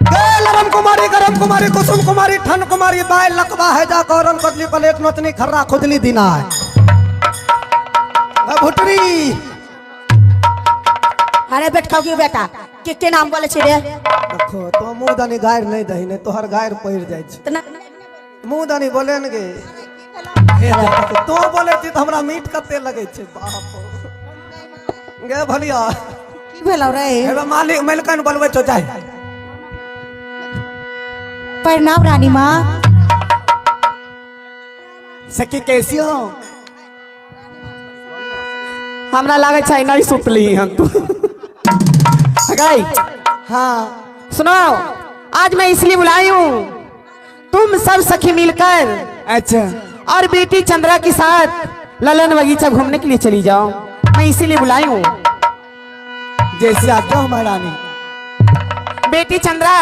गे लरम कुमारी, गरम कुमारी, कुसुम कुमारी, ठन कुमारी, बाय लकवा है जा कौरन कटली पलेट नोचनी खर्रा खुजली दिना है भुटरी। अरे बेटा की बेटा के के नाम बोले छे रे? देखो तो मुंह दानी गायर नहीं दही, नहीं तोहर गायर पड़ जाय छै। तना मुंह दानी बोले न गे, तो बोले छी त हमरा मीट कते लगे छै। बाप गे भलिया। की भेलौ रे? हेबे मालिक मालिकन बोलबै छौ, जाय। प्रणाम रानी माँ। सखी कैसी हो? हमरा लागै छै नहीं सुतली हन तू। गई। हाँ। सुनो, आज मैं इसलिए बुलाई हूँ, तुम सब सखी मिलकर अच्छा और बेटी चंद्रा के साथ ललन बगीचा घूमने के लिए चली जाओ। मैं इसीलिए बुलाई हूँ। जैसे आज्ञा हो महारानी। बेटी चंद्रा।